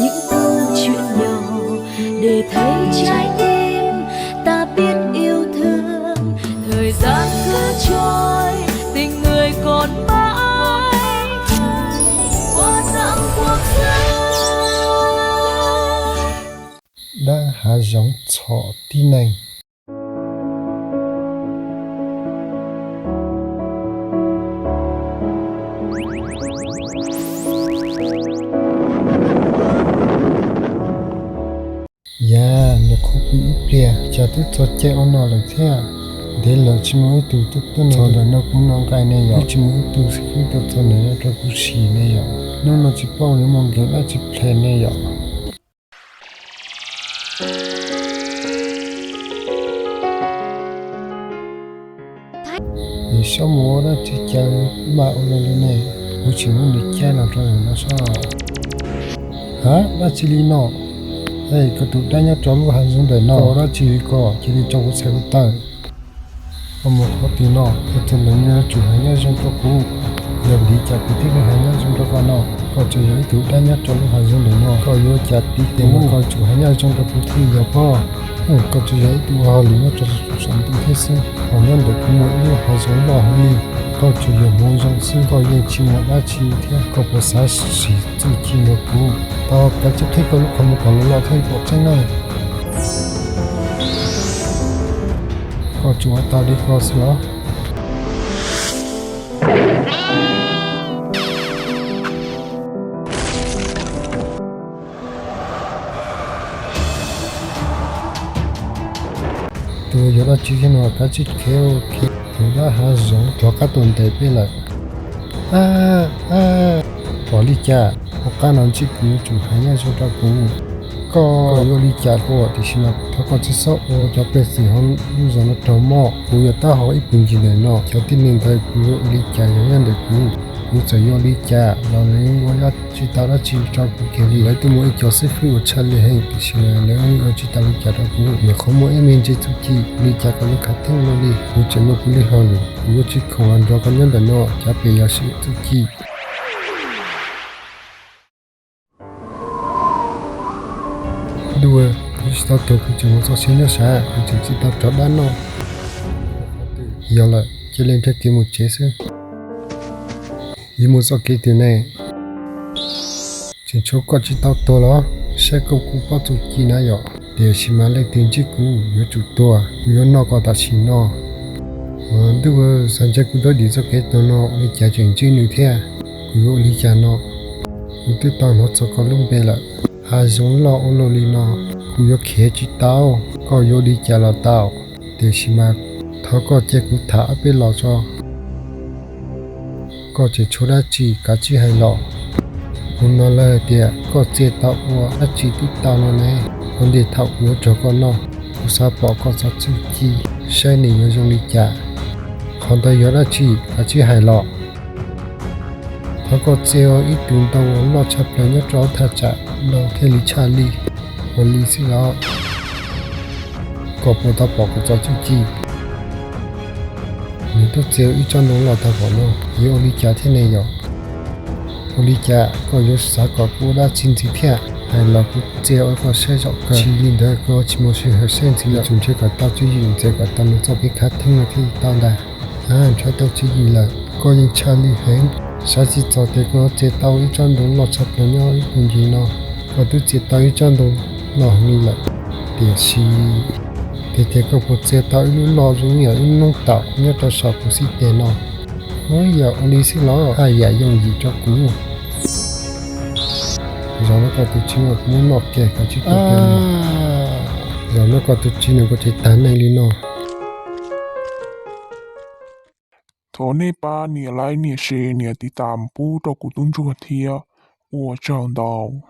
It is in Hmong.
Những câu chuyện nhỏ để thấy trái tim ta biết yêu thương. Thời gian cứ trôi, tình người còn mãi qua dặm cuộc sống. Dab hav zoov txhom tib neeg. Yam, nws qhuav pw ib pliag cas twb txog caij ua noj lawm thiab. Ntev lawm tsis muaj ib tug tuaj tuaj noj. Txog ntawm no kuv noj nqaij ne yom, twb tsis muaj ib tug xib fwb tuaj txog ntawm no rau kuv sim ne yom. Hnub no tsis paub yuav muaj nkees dab tsi plhis ne yom. Nws sab mus ua dab tsi cas maj ua luaj li ne? Kuv tseem muab nws cab los rau ntawm no saib. Ha, dab tsi li no? Koj tus dab nyob rau lub hav zoov ntawm no, koj ua dab tsi li ko? Cia li tso kuv txhais ko taw. Koj mus qhov twg no? Koj tus ntawd yuav tsum hais nyob zoo rau kuv. Yog li cas kuv thiaj li hais nyob zoo rau koj no? Koj tsuas yog ib tug dab nyob rau lub hav zoov ntawm no, koj yuav cas tiv tes mas koj tsum hais nyob zoo rau kuv thiaj yog pob. Koj tsuas yog ib tug ua hauj lwm nyob rau saum ntuj thiab xwb, ho nyob ntawm kuv muaj ib lub hav zoov loj heev li. Koj tsuas yog hmoov zoo xwb, koj yeej tsis muaj dab tsi thiab, koj puas xav sim txuj ci nrog kuv? Tau, kav tsij qhib koj lub qhov muag kom loj loj thiab kom tseeb na. Koj tsuas ua tau li ko xwb los? Tus yog dab tsi thiab no, kav tsij khiav khiav. Tus dab hav zoov rov qab tuaj ntes peb lawm. A, a, pom li cas? Ua qab no ntsib kuv yuav tsum hais nyob zoo rau kuv. Koj yuav ua li cas koj, tiam sis mas thov koj tsis txhob ua cov pej xeem hauv lub zos no raug mob. Kuv yog tab hau ib puag ncig ntawm no, cov tib neeg ntawd kuv yuav ua li cas yog nyob ntawm kuv. Kuv txawm yuav ua li cas los lawv ua tsis tau dab tsi rau kuv kiag li. Lawv twb muaj ib co xib fwb uas tshaj lij heev, tiam sis lawv ua tsis tau li cas rau kuv. Nyuam qhuav muaj ib me ntsis txuj ci, ua li cas koj yuav khav theeb luaj li? Kuv tseem muaj kuv li hauj lwm, kuv yuav tsis khoom los nrog koj nyob ntawm no, cav pem yog sim txuj ci. Ntuj, kuv tsis tau tuag kuv tseem mus txoj sia nyob sav, kuv tseem tsis tau rov dab noj. Yog lawm, cia li nrhiav kev mus tsev xwb. Yuav mus txoj kev twg ne? Tseem tshuav koj tsis tau tuag los? Saib koj kuj paub txuj ci na yom. Tiam sis mas leej twg ntsib kuv yuav tsum tuag, kuv yuav noj koj tam sim no. Ntuj, xav ntshai kuv tuaj dim txoj kev tuag no, ua li cas tseem ntsib nws thiab? Kuv yuav ua li cas no? Kuv twb tau hnov txog koj lub npe lawm. Hav zoov loj ua luaj li no, kuv yuav khiav tsis tau. Koj yuav ua li cas los tau, tiam sis mas thov koj cia kuv tham ob peb los tso. Koj tseem tshuav dab tsi kav tsij hais los. Kuv hnov lawv hais tias koj txia tau ua dab tsi twb tau no ne. Ua ntej thaum kuv yuav raug koj noj, kuv xav pom koj txoj txuj ci, saib nws yuav zoo li cas. Qhov ntawd yog dab tsi kav tsij hais los. Thov koj txia ua ib tug ntoo uas loj tshaj plaws nyob rau thaj tsam no thiaj li tshaj lij. Ua li xwb los? Koj puas tau pom kuv txoj txuj ci? Nws twb txia ua ib tsob ntoo loj tag npaum no, yuav ua li cas thiab ne yom? Ua li cas koj yuav xav kom kuv ua dab tsi ntxiv thiab? Hais los kuv txia ua koj saib zaum kawg, tsis li ntawd koj tsis muaj sij hawm saib ntxiv lawm. Tsum nrhiav kom tau tswv yim, ntxias kom tau nws txoj kev khav theeb no thiaj li tau ntag. A, nrhiav tau tswv yim lawm, koj yeej tshaj lij heev. Xav tsis txog tias koj yuav txia tau ib tsob ntoo loj tshaj plaws nyob ib puag ncig no. Koj twb txia tau ib tsob ntoo loj heev li lawm, tiam sis tiag tiag koj puas txia tau ib lub loj zoo ib yam ib noob taum nyob rau saum kuv xib teg no? Ua yam ua li xwb los? Haj yam yooj yim rau kuv. Zaum no koj tus txiv uas kuv muab noj kiag koj tsis tau kiag no. Zaum no koj tus txiv nws kuj tsis tag neeg li no. Thov nej pab nias like, nias share, nias tiv tam pub rau kuv tub ntsuag thiab. Ua tsaug ntau.